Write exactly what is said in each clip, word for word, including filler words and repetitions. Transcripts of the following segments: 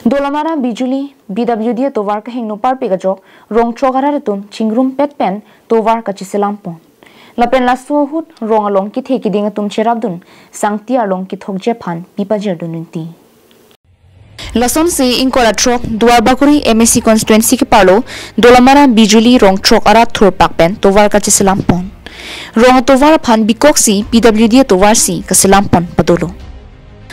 Dolamara Bijuli P W D atovar kahingno parpik ajok rong throk arat atum chingrumpet pen tovar kacheselam pon. Lapen laso ahut rong along kethe keding atum cherapdun sangti arlong kethokji aphan pi pajirdun rinti. Lasonsi ingkoi ra throk Duarbagori M A C constituency keparlo Dolamara Bijuli rong throk arat thurpak pen tovar kacheselam pon. Rong atovar aphan bikoksi P W D atovar si kaselam pon padolo.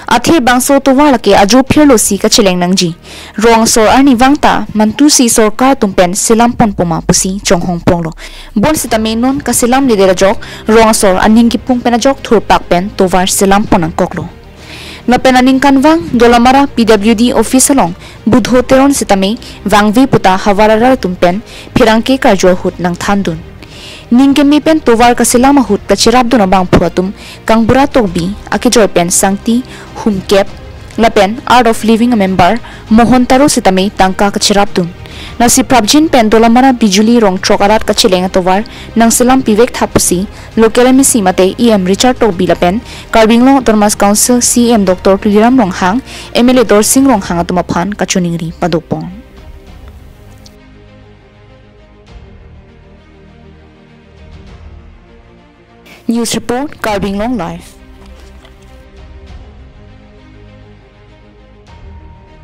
Athe bangso tovar lake ajo phirlo si kacheleng nangji. Rong asor arnivang ta mantusi sorkar atum pen selam ponpo ma pusi chonghong ponglo. Bonsitame non kaselamledet ajok rong asor aning kepung pen ajok thurpak pen tovar selam pon nangkoklo. Lapen aningkanvang Dolamara P W D office along Budho Teron sitame vangve puta havar arat atum pen pherangke karju ahut nangthandun. Ning keme pen tovar kaselam ahut kacherapdun abangphu atum Kangbura Tokbi akejoi pen sangti humkep lapen Art of Living amember Mohon Taro sitame tangka kacherapdun. Lasi prapjin pen Dolamara Bijuli rong throk arat kacheleng atovar nangselam pivek tha pusi local M A C mate E M Richard Tokbi lapen Karbi Anglong Autonomous Council C E M Doctor Tuliram Ronghang, M L A Dorsing Ronghang atum aphan kachiningri padopon. News report, Karbi Anglong Live.